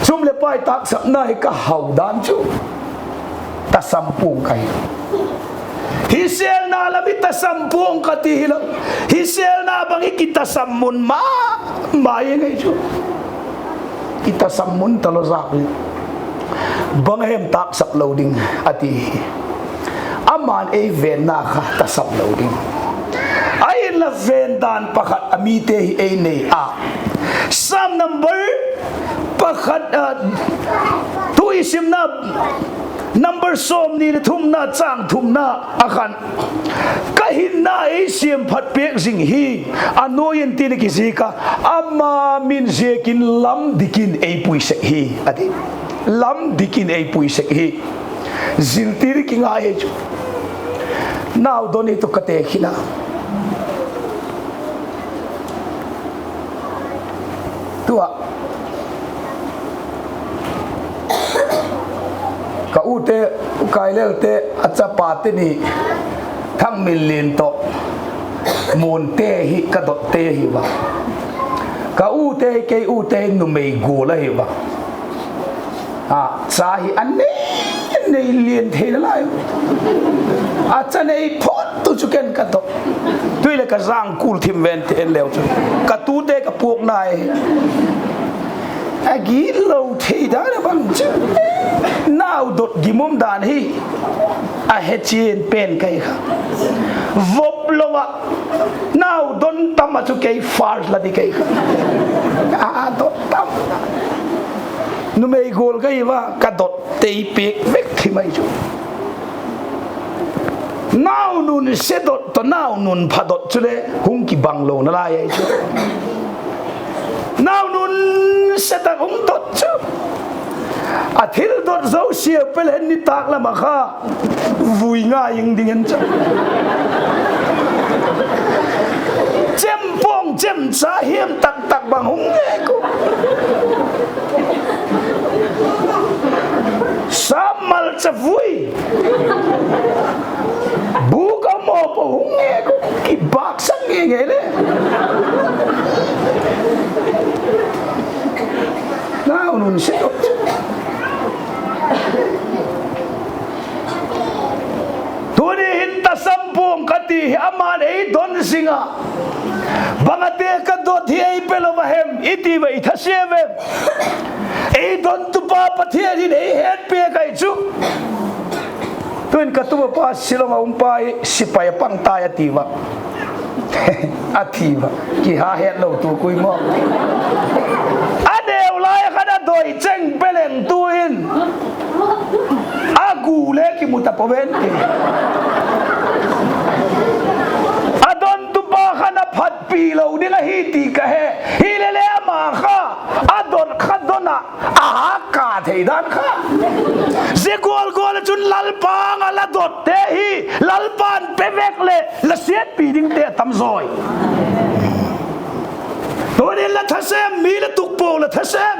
Sum leh pai tâksapna hi ka hau dan chu, tasam pua'ng ka hi. Hisêlna lam i tasam pua'ng ka ti hilo. Hisêlna bang i kitasam mun ma ma ing ei chu. I tasam mun talo zak hi. Bang a hem tâksap lo ding a ti hi. Ama'n ei venna kha tasam lo ding. Ahinla ven dan pakhat a mite hi ei nei a. Sam number pakhat, a, tu i simna number sawmni leh thumna châng thumna a khan, ka hinna ei siamphat piak zing hi, a nuai in tin a kizik a, ama min ziakin lam dik in ei pui sek hi, a ti. Lam dik in ei pui sek hi. Ziltir kingai hi chu. Nau don hi tu ka te khin a. Tua ka ute, u Kailelte a chapate ni, Thangminlin tawh, Muante hi ka dotte ahi ua. Ka ute hi, kei ute hi numei gual ahi ua. A cha hi a nei, a nei lian theina lai. A cha nei phot tu chu ken ka dok. leh ka zang kul thim ven ti en leu chu, ka tute ka puak nai. A gitlo thei dan a bang chu, nau dot gim um dan hi a he chian pen kei kha. Vop lo ah, nau don tam ah chu kei first la di kei kha. A dot tam. Numei gual ka hi ua, ka dot tei piak vek thim ahi chu. Nau nunse dot tawh nau nunpha dot chule hung kibang lo nalai ahi chu. Nau nunse tak hung dot chu, a thil dot zosia pe leh nitâk lam ah kha vui ngai ing ding en chu. Chempawng chemcha hiam tak tak bang hung nge ku. Sam malcha vui, bûk a mawpaw hung nge ku, kibâksak ngei ngei le. Nau nunse dot. Tuni hin tasam puang ka ti hi ama'n ei don zing a, bang a te ka dot hi ei pe lo a hem i ti va i thasia ve. Ei dontupa Pathian hin ei hetpiak ahi chu. Tu'in ka tupa Shillong a um pa hi sipai a pang tai a ti va. A thi va. Kiha hetlo tu kui maw. A neu lai khan a doi cheng pe leng tu'in a gu le kimu ta pua ven ti. A dontupa khan a phatpi lo ding ahi ti ka he. Hilele ama kha a dot kha don ah a hâk ka thei dan kha. Zia gual gual ah chun Lalpa âng ah la dotte hi Lalpa'n pe vek leh la siatpi dingte a tam zawi. Tu'hin la thasêm, mi la tukpuak la thasêm.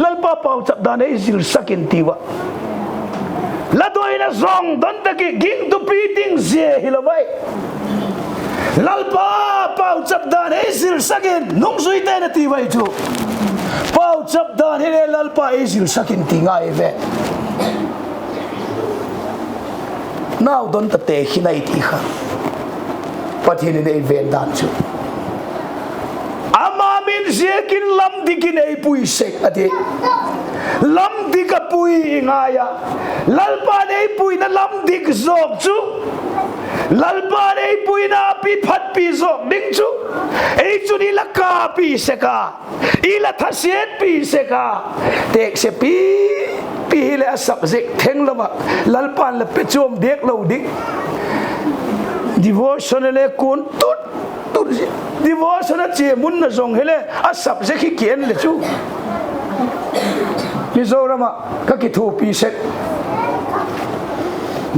Lalpa pauchap dan ei zilsak in ti ua. La doina zawng don tak i gingtupi ding zia hilo ai. Lalpa pauchap dan ei zilsak in, nungzuite'n a ti ua chu. Pauchap dan hile Lalpa ei zilsak in ti ngai ve. Nau don ta tekhin ahi ti kha Pathian in ei ven dan chu. Ama min ziakin lam dik in ei pui sek a ti. Lam dik a pui i ngai a. Lalpa'n ei puina lam dik zawk chu, Lalpa'n ei puina a pi phatpi zawk ding chu, ei chun i la kapi sek a, i la thasiatpi sek a, tekse pi pi hileh a subject thenglo ah Lalpa'n la pe chuam diak lo ding. Devotion le kuan tut tut, devotion a chia mun na zong hile a subject hi ki en le chu. Mizoram ah ka kithuapi sek,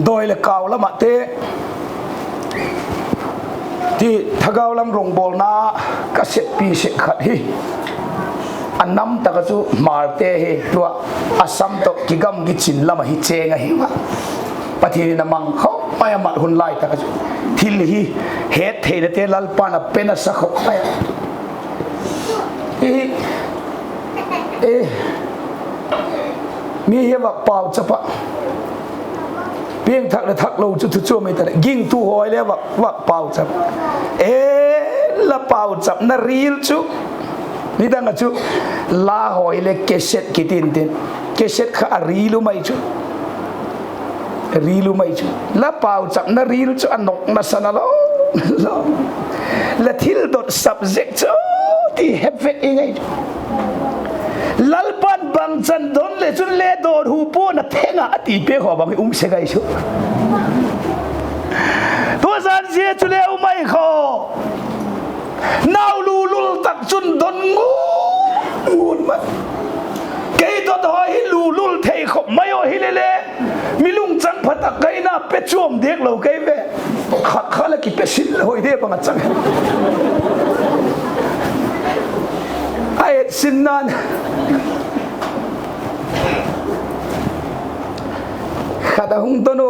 dawi leh kau lam ahte ti thagau lam rongbawlna ka seppi sek khat hi. A nam tak ah chu Hmarte hi tua Assam tawh kigamgi chin lam ahi chêng ahi a. Pathian in a mang kha mai a, mat hun lai tak ah chu thil hi het theinate Lalpa'n a pe nasa khop mai a. Mi hi vak pauchap ah, piangthak leh thak lo chu thu chuam ei ta leh, gingtu hawi le vak, vak pauchap. E, la pauchapna reel chu, nidang ah chu la hawi le cassette kiti intin, cassette kha a reel um ai chu. Reel um ai chu. La pauchapna reel chu a nokna sa nalo, lo. La thil dot subject chu ti he vek i ngai chu. Lalpa'n bangchan don le chun le dawn hu pua'n a theng a, a ti pek haw bang hi um sek ai chu. Tua zan zia chu le um ai kha. Nau lulul tak chun don ngut ngut mai. Kei dot haw hi lulul thei khop mai aw hilele, mi lungchang pha tak ka hina pe chuam diak lo kei ve. Khat khat la kipe sin la hoi de bang a chang. A et sin nan. Khat a hung don u,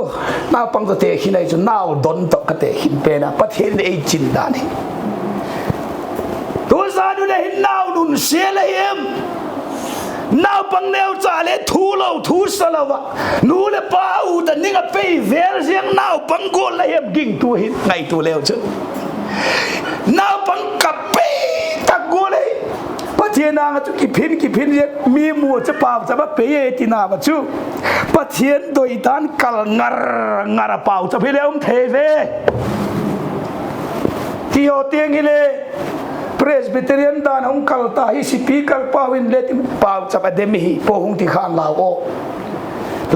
naupang tawh tekhin ahi chu, nau don tawh ka tekhin pen a, Pathian in ei chin dan hi. Tu zan u le hin nau nunsia la hi em? Naupang neucha le thu lo thu sa lo ah, nu leh pa ut a ning a pei vêl ziang naupang gual la hem gingtu hi ngaitua leu chun. Naupang kap pei tak gual ahi. Pathian âng ah chu kiphin kiphin ziang mi mu chu pauchap a pei e ti nau ah chu, Pathian doi dan kal ngar ngar a pauchap hile um thei ve. Ti haw tiang hile, Presbyterian dan a hung kal ta hi, speaker pau in le ti pauchap a dem hi, pau hung ti khan lau aw.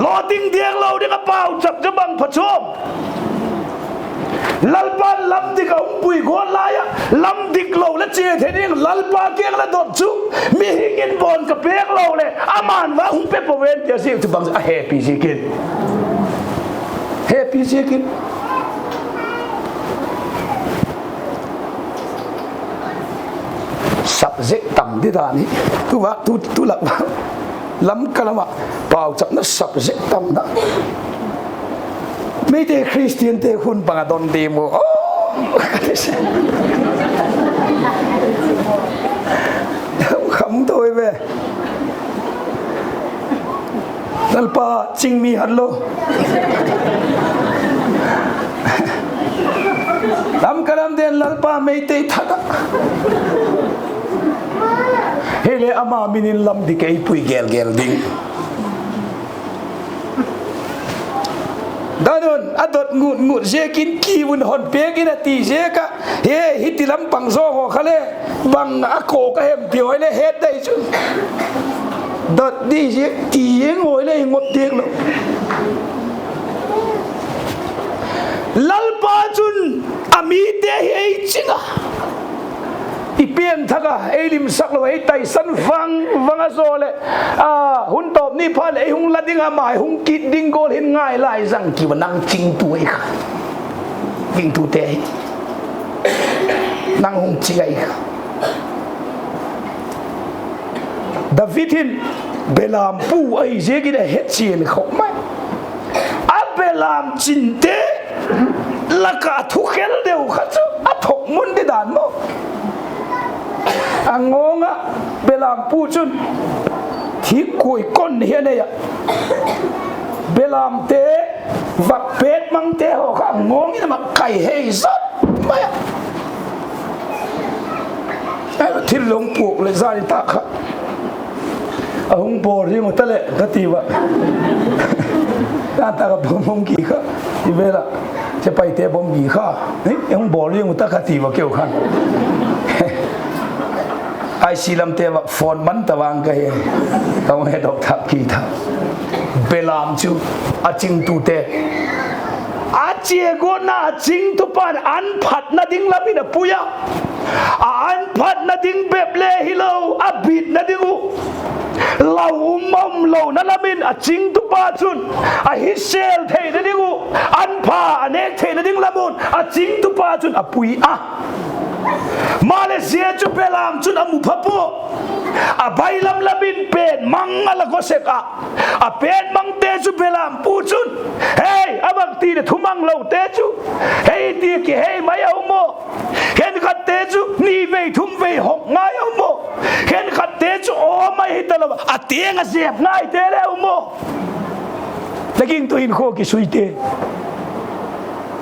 Lawting diak lo ding a pauchap chu bang pha chuam. Lalpa'n lam dik a hung pui gual lai ah, lam dik lo la chia thei ding Lalpa kiang la dot chu, mihing in bawn ka pêk lo leh ama'n va hung pe pua ven ti a ziak chu bang a hepi ziakin. Hepi ziakin. Subject tam di dan hi. Tu va, tu, tu lak va. Lamka lam ah pauchapna subject tamna. Meite Christiante khun bang a don di mu. Kham toi ve. Lalpa ching mi hat lo. Lamka lam den Lalpa Meitei that a. Hile ama min in lam dik ei pui gel gel ding. Dan un a dot ngut ngut ziakin ki un hon pêk in a ti ziak ah, he, hiti lam pang zaw haw kha le, bang a kawk a hem ti haw le het dai chu. Dot di ziak ti ziang haw le i ngot diak lo. Lalpa chun a mite hi ei ching a, i pianthak a ei limsak lo, ei taisan vang vang a zaw leh, a, hun tawp ni phat leh ei hung la ding a, ama hung kit ding gual hin ngai lai zang kiu a, nang chingtu ahi kha. Gingtute hi, nang hung ching ahi kha. David hin belampu ahi ziakin a hechian khop mai. A belam chinte lak ah thu khel deu kha chu a thok mun di dan maw. A ngawng ah belampu chun thikkuai kon hi a nei ah, belamte, vak pêtmangte haw kha a ngawng in a mak kai hei zat mai a. Thil long puak leh zani tak kha a hung bawl ding u ta leh ka ti ua. Zan tak a bawm bawm ki kha, i vêl ah, Chepaite bawm ki kha, hung bawl ding u ta ka ti ua keu khan. I C lamte vak phone man ta vang ka hi. Ka hung he dok thak ki tha. Belam chu a chingtute, a chia guatna a chingtupa'n an phatna ding lam in a pui a. A an phatna ding bep le hilo, a bitna ding uh, lau um a um lona lam in a chingtupa chun a hisel theina ding uh, an pha a nêk theina ding lam un a chingtupa chun a pui a. Maleh zia chu belam chun a mu pha pua. A bailam lam in pêtmang a la gaw sek ah, a pêtmangte chu belampu chun, hei, a bang ti leh thumang lote chu, hei ti kihei mai a um aw. Khenkhatte chu ni vei thum vei hok ngai a um aw. Khenkhatte chu aw mai hi talo a, a tiang a zep ngaite le um aw. La gingtu hinkhua kisuite,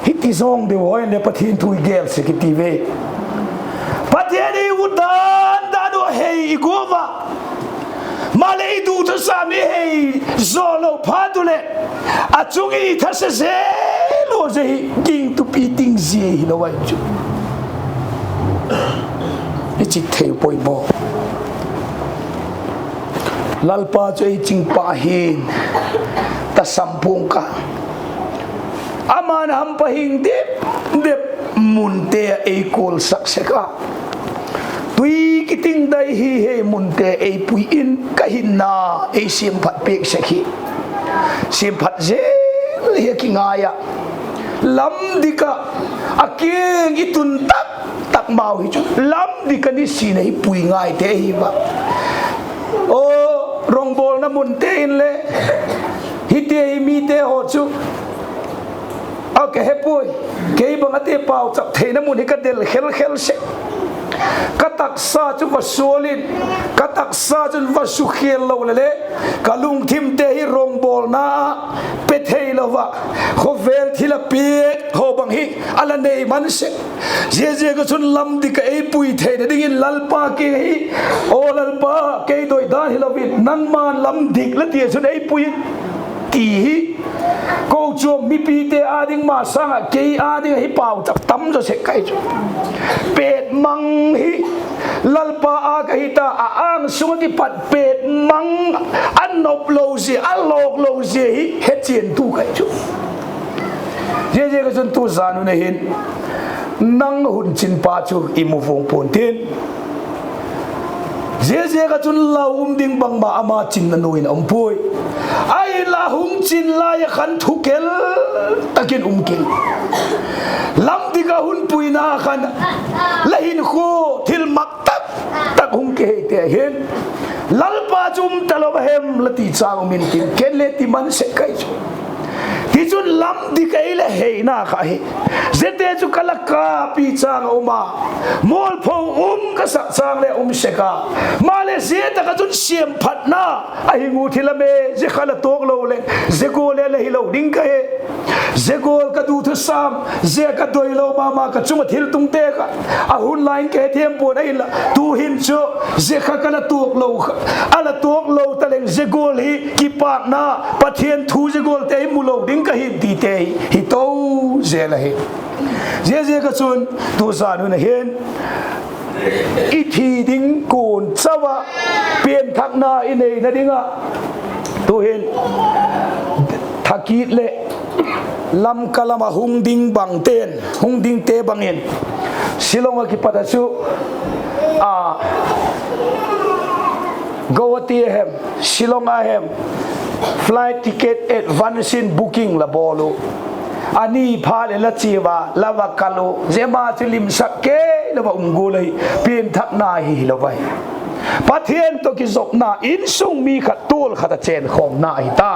hiti zawng deu haw in le Pathian thu i gel sek i ti ve. Pathian i ut dan dan u hei i guat a, maleh i duthasa mi hei zaw lo phat u leh, a chung in i thase zel u zia hi gingtupi ting zia hilo ahi chu. I chit thei poimaw. Lalpa chu ei chingpa hin, tasam pua'ng ka, ama'n hampahing dip dip munte ah ei kualsak sek a, tui kiting dai hi hei munte ei pui in, ka hinna ei siamphat piak sek hi. Siamphat zel hi a kingai ah, lam dik ah a kiang i tun tak tak mau hi chu lam dik a nisin a i pui ngaite hi va. Aw, rongbawlna munte inle, hiti hi mite haw chu a ka he puai. Kei bang a te pauchap theina mun hi ka del khel khel sek. ka taksa chu va sual in, ka taksa chun va sukhel lo le le, ka lungthimte hi rongbawlna ah pe theilo ah, khawvel thil a piak haw bang hi a la nei man sek. Ziaziak ah chun lam dik ah ei pui theina dingin Lalpa kiang hi, Aw Lalpa, kei doi dan hilo in nangma'n lam dik la ti a chun ei pui in, ti hi kochuam mipite â ding ma sâng ah kei â ding ahi pauchap tam zaw sek kai chu. Pêt mang hi Lalpa â ka hi ta a, âng sung ah kipat pêt mang, a nop lo zia, a lawk lo zia hi hechiantu kai chu. Ziaziak ah chun tu zan hun a hin nang hun chinpa chu i mu vuang pua'n tin, ziaziak ah chun lau um ding bangma ama chinna nuai in a um puai. Ahinla hung chin lai ah khan thukel tak in um kei. Lam dik ah hun puina khan la hinkhua thilmak tak tak hung kihei te hin, Lalpa chu um talo a hem la ti châng um in tin, ken le ti man sek kai chu. Tichun lam dik ah ei la heina kha hi, ziate chu ka la kâpi châng a um a, mualpho um ka sak châng le um sek a, maleh zia tak ah chun siamphatna a hing u thil a me, zia kha la tuak lo leng zia gual le la hilo ding ka he. Zia gual ka du thusam, zia ka doilo ma ma ka chung ah thiltungte kha a hun lai in ka hethiam pua'n ahinla, tu'hin chu zia kha ka la tuak lo kha, a la tuak lo ta leng zia gual hi kipâkna, Pathian thu zia gualte hi mu lo ding ka hi tite hi to zel ahi. Ziaziak ah chun tu zan hun a hin i thi ding kuan chau ah pianthakna i neina ding ah, tu'hin thakit leh Lamka lam ah hung ding bangte'n, hung dingte bang in, Shillong ah kipat ah chu, a, Guwahati a hem, Shillong a hem, flight ticket advance in booking la bawl u. A ni phat leh la chia ua, la va kal u. Zia ma chu limsak kei lo ah um gual ahi, pianthakna hi hilo ahi. Pathian tawh kizopna insung mi khat tual khat ah chênkhawmna ahi ta.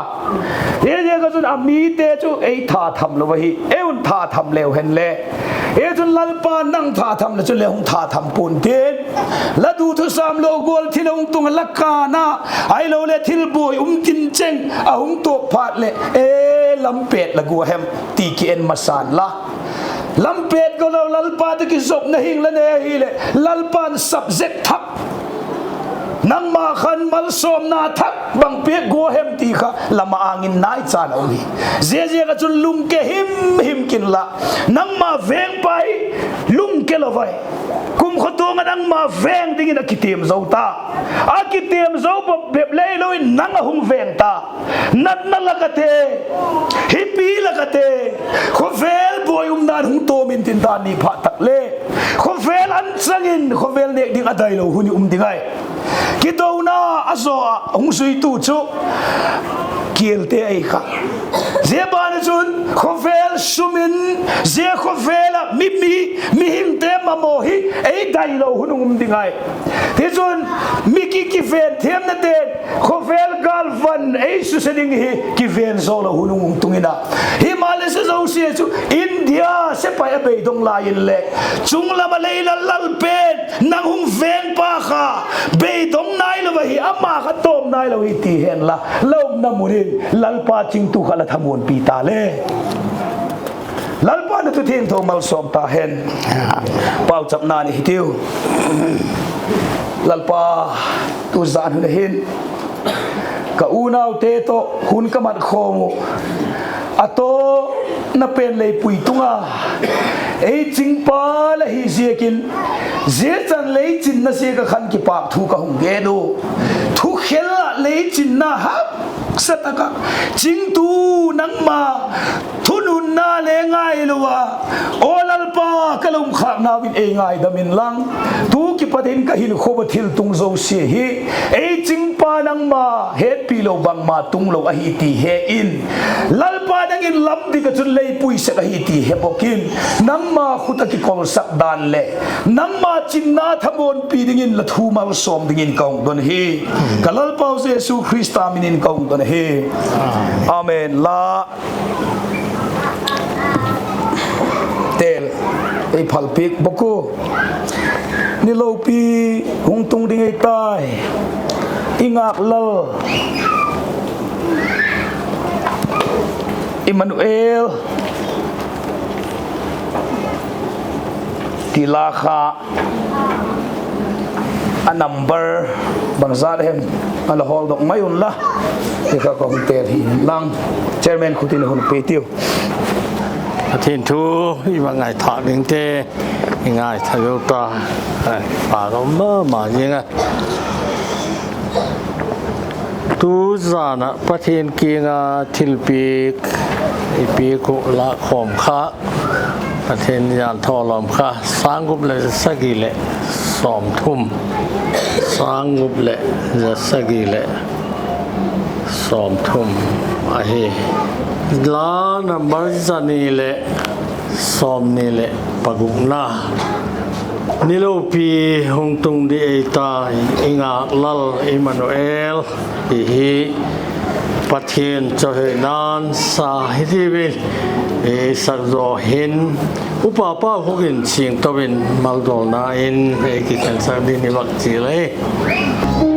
Ziaziak ah chun a mite chu ei thatham lo ahi, ei un thatham leu hen le. Hi chun Lalpa nang thatham le chun le hung thatham pua'n tin, la du thusam lo gual thil hung tung a la kâna, ahiloleh thil buai um tin cheng a hung tuak phat leh, e, lam pêt la gua hem ti ki en masa'n la. Lam pêt gua lo Lalpa tawh kizopna hing la nei ahileh Lalpa'n subject thak, nangma khan malsawmna thak bang piak gua hem ti kha la ma-âng in nai chan a um hi. Ziaziak ah chun lungke him him kin la, nangma vengpa hi lungke lo vai. Kumkhawtuang ah nangma veng dingin a kitiam zo ta, a kitiam zo bep le hilo in nang a hung veng ta. Natna lak ah te, hipi lak ah te, khawvel buai umna'n hung tawm intin dan ni phat tak le, khawvel an chang in khawvel nêk ding a dailo hun i um ding ahi. Kidona a zaw ah hung zuitu chu kialte ahi kha. Zia ban ah chun khawvel sum in, zia khawvel ah mi, mi, mihingte mamaw hi ei dailo hun hung um ding ahi. Tichun mi ki, kiven thiamnate'n khawvel gâlvan ei suse ding hi kiven zo lo hun hung um tung in a, himaleh zia zosia chu India sepai a beidong lai in leh, chung lam ah lei lal lal pen nang hung vengpa kha beidong nailo ahi, ama kha tawm nailo hi ti hen la, la umna mun in Lalpa chingtu kha la thamuanpi ta le. Lalpa'n a thu thiangtho malsawm ta hen. Pauchapna ni hitiu. Lalpa, tu zan hun a hin ka unaute tawh hun ka mat khawm uh, a tawpna pen lei pui tung a ei chingpa la hi ziakin, zia chan lei chinna ziak ah khan kipâk thu ka hung gen u. Thukhel ah lei chinna haksa tak ah, chingtu nangma thununna le ngailo a, aw Lalpa, ka lungkhâknau in ei ngaidam inlang, tu kipat in ka hinkhua ah thil tung zosia hi ei chingpa nangma hetpi lo bangma tunglo ahi ti he in, Lalpa, nang in lam dik ah chun lei pui sek ahi ti he bawk in, nangma khut ah kikolsak dan leh nangma chinna thamuanpi dingin la thu malsawm dingin ka hung don hi, ka Lalpau Jesu Khrista min in ka hung don hi. Amen la. Tel, ei phalpiak bawk u. Ni lopi hung tung ding ei tai, i ngâk Lal Immanuel ti la kha, a number bangzat hem a la hawldok mai unla, ti kha ka hung tel hi inlang, chairman khut in hun pe tiu. Pathian thu i va ngaithâk dingte i ngaithâk zo ta, pa ka um ma ma zing a. Tu zan ah Pathian kiang ah thilpiak i piak uh lâk khawm kha, Pathian zan thawlawm kha sâng gup leh za sagi leh sawmthum, sâng gup leh za sagi leh sawmthum ahi. La number za ni leh sawmni leh pagukna. Ni lopi hung tung ding ei tai, i ngâk Lal Immanuel ti hi Pathian chawihoina'n sa hi tiu in, ei sak zaw hin Upa Pau Huk in chiang to in maldawlna in ei kikhensak dingin i vak chial e.